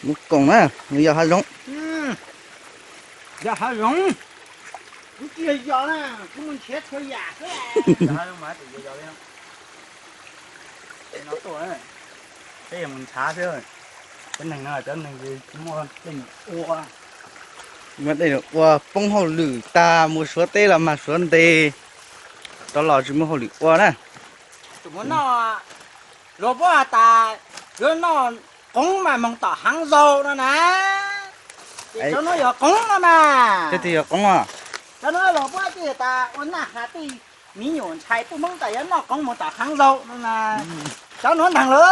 Mus koom na, mus yos hav zoov. Yos hav zoov. Kuv tsis yog yos na, kuv mus nrhiav txhua yam xwb. Yos hav zoov mas tsis yog yos li. No tuaj, peb yuav mus ntshav xwb. Cov neeg no cov neeg muaj dej num ua, muaj dej num ua poob hauj lwm tag, mus Suav teb los mag Suav ntes, rov los tsis muaj hauj lwm ua na. Tus muaj noj, luag puab has tas yuav noj qoov mas moog tom haav zaug no na. Ces cov nuav yog qoov no mas. Cov twg yog qoov os? Cov nuav luag puab twb tas ua naj has tej miv nyuam ntxhais puj Hmoob tas yuav noj qoov moog tom haav zaug no na. Cov nuav ntaag lawm.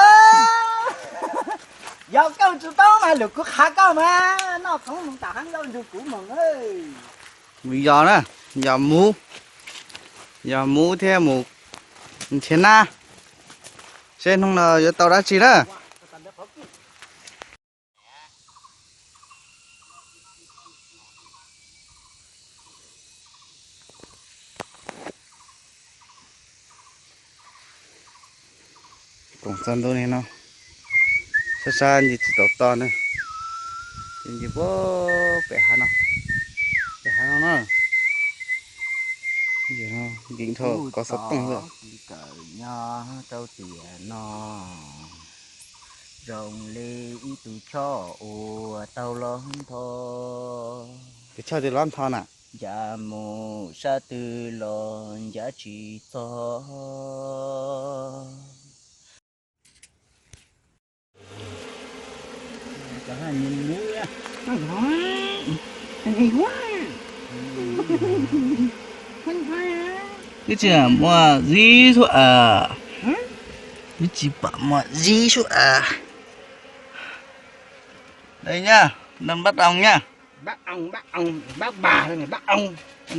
Yog koj tsis paub mas lwm kuv qha koj mas noj qoov moog tom haav zaug nrug kuv moog. Mus yos na, yos muv, yos muv thiab mus nrhiav nab, seb hnub no yuav tau dab tsi na. Koom txog ntua li no, sab sab nce tsis tau toj na, ces nce puag pem hav no, pem hav no na, nce no nkees dhau kov xov tooj lawm. Kawm nyob rau tiam no zoo li ib tug choj uas tau lov nthos. Tus choj twg lov nthos na? Ncav mus sab twg los ncav tsis txog. Twb tsis muaj zib suab as, twb tsis pom muaj zib suab as. Đây nhá, npaj ong nhá.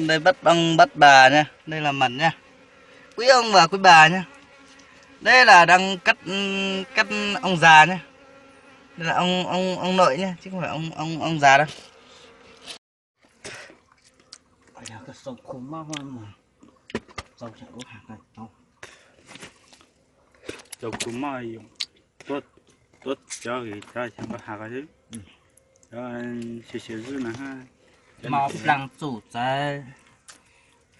Đây bắt ong bắt bà nhá, đây là mận nhá. Quý ông và quý bà nhá. Đây là đang cắt cắt ông già nhá. Đây là ông ông ông nội nhá, chứ không phải ông ông ông già đâu. Cov khu maj yuav tuaj cov has xwb, cov xyaw xyaw zwj na. Mov plaaj txuj txawv,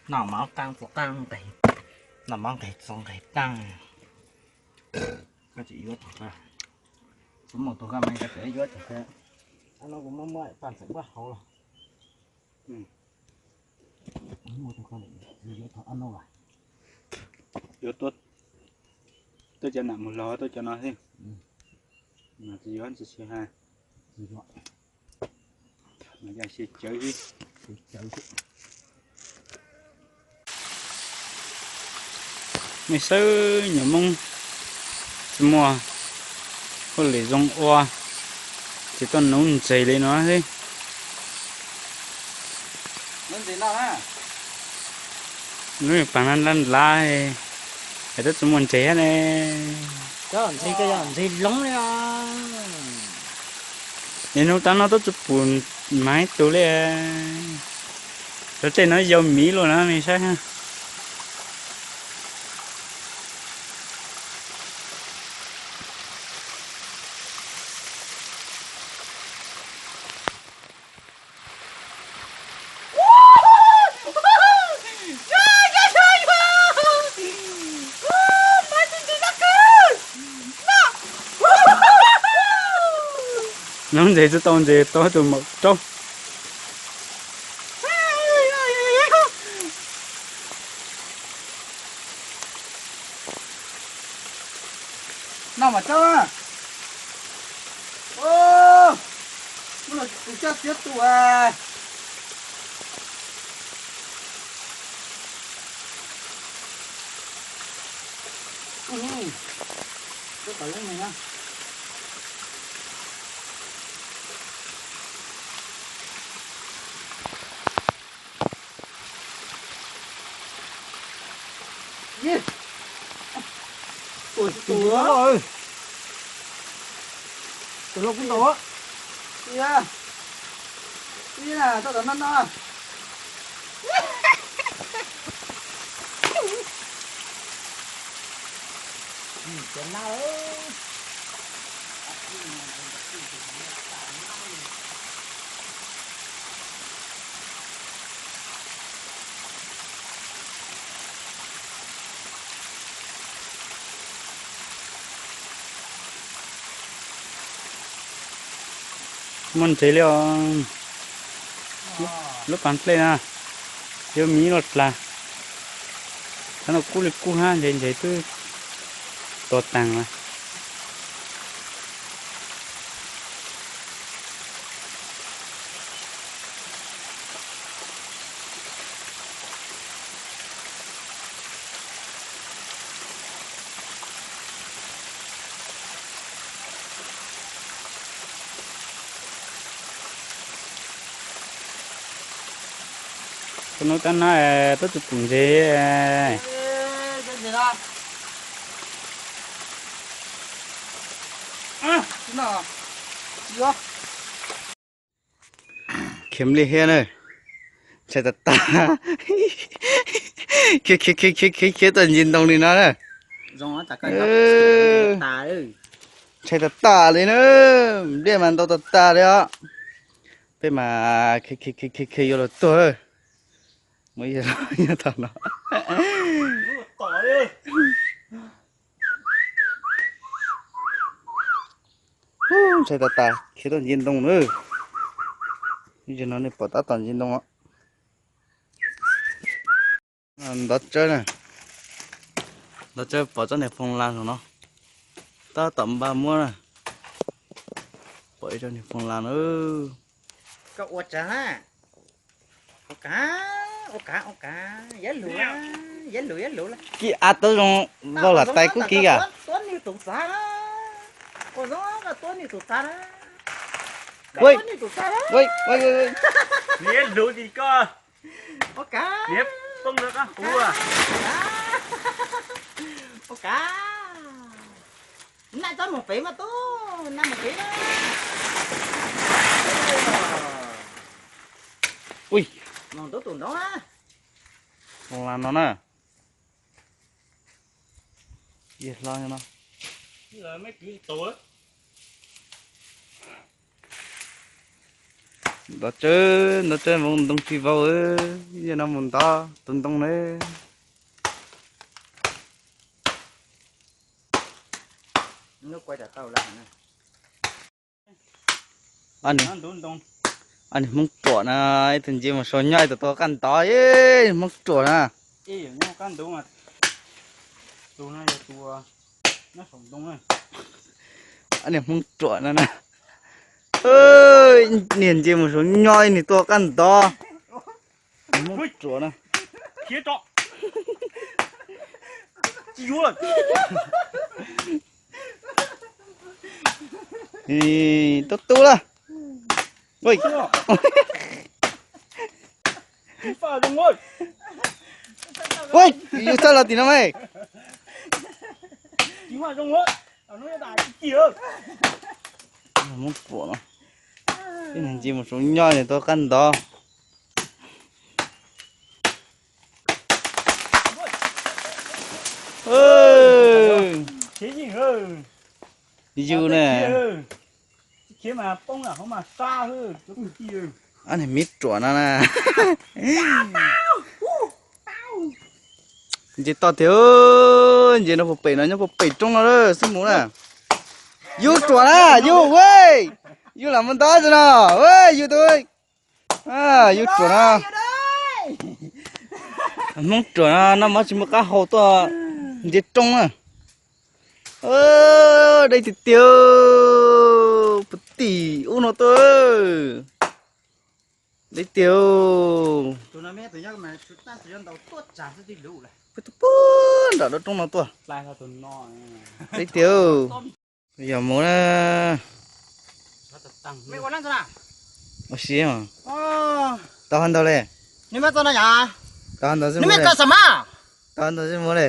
noj mov qaab txug qaab nqeg, noj mov nqeg txug nqeg qaab. Koj tseem yuav tug koj, kuv muaj tug koj mas koj tseem yuav tug koj. Ab no kuv muab muab paj ntxawm muab hauv los. Yuav tuaj, tuaj cov nam mus los tuaj cov no xwb. Mas tsis yuav tsis hais. Mas yog xyaw cawv xwb. Mej saib nyuam Moob tsis muaj hauj lwm zoo ua, tsis tuaj nuv ntses li no xwb. Lub paag no lab lab, es twb tsis muaj ntses ne. Ntses loob li os. Es hnub taag no twb tsis pum maib tug li. Cov tej no yau miv lug na mej saib. Nuv ntses tsis tau ntses, tau tus maum raub. Noj mas tsob. Muab los kuv coj txiav tu as. Ub, tus tom lub neg na. Tus loj, tus loj kuj ntau. Ib na, tau tom no no. Cov nab. Muaj ntsev li os. Lub pas dlej na, yuav miv los dlag. Thaum no kub li kub hab, ntsev ntsev twb tuag taag lawm. Tus nub tab na, peb tsis pum ntsev. Khiav li thiab na. Ntshai tas tas. Khiav khiav khiav khiav khiav txog ntsis ntoo li no na. Ntshai tas tas li na. Npliaj mas ntau tas tas li os. Peb mas khiav khiav khiav khiav yuav los tuag. Muaj ib yam nyob tom no. Ntshai tas tas, khiav txog ntsis ntoo na. Ib zaug no nej pom tab tom ntsis ntoo os. Ntov tsawb na, ntov tsawb pom tsob niag foom las no, tab tom npaj muab na. Pom ib tsob niag foom las na. Koj ua tsav na. Ua kav, ua kav, ua kav, yab lug, yab lug, yab lug. Kib av tub zoo, vau lam tais kub kib as. Tuab nwg tus xav na. Ua zoo, tuab nwg tus xav na. Tuab nwg tus xav na. Yab lug li koj. Ua kav. Poob lawm qab hu. Ua kav. Naj txhob mus pem mas tub, naj mus pem na. Mus ntub tus ntoo na. Mus las no na. Yawg hlob no. Ntov tsawb, ntov tsawb, mus ntoo tsis vau, yawg no mus ntov tus ntoo na. Ob niag Hmoob ruam na, ib tug ntsia mus saum nyob, ib tug tua qaj ntov, Hmoob ruam na. Ob niag Hmoob ruam no na. Niag ntsia mus saum nyob, ib niag tua qaj ntov. Hmoob ruam na. Tub tub lawm. Yus txawj los tim no me. Hmoob ruam no. Ib niag ntsia mus saum nyob, ib niag tua qaj ntov. Yus ne. Ob niag miv ruam no na. Ntsia toj tiag, ntsia no puag pem no, nyob puag pem roob no xwb mus na. Yus ruam na, yus, yus lam mus ntov no, yus tus, yus ruam na. Hmoob ruam no, noj mov tsis muaj qab hau tuaj ntsia roob na. Deb tiag tiag, puag tim ub no tuaj. Deb tiag. Peb tus puag nram roob no tuaj. Deb tiag. Yog mus na. Ua si, tau hov ntau li. Tau hov ntau xwb mus li. Tau hov ntau xwb mus li.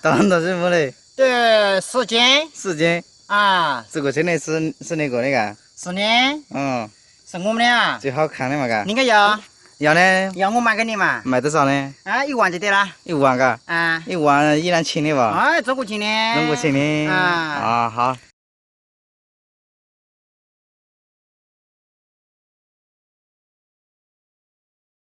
Tau hov ntau xwb mus li. Xwb kuv tsev neeg, xwb neeg kuv ne ka. Tsis hau khav ne mas ka. Yog ne. Mas twb xaus ne. Ib vas ka. Ib vas yij dab tsi ne as? Zoo kuv tsev ne. Hov.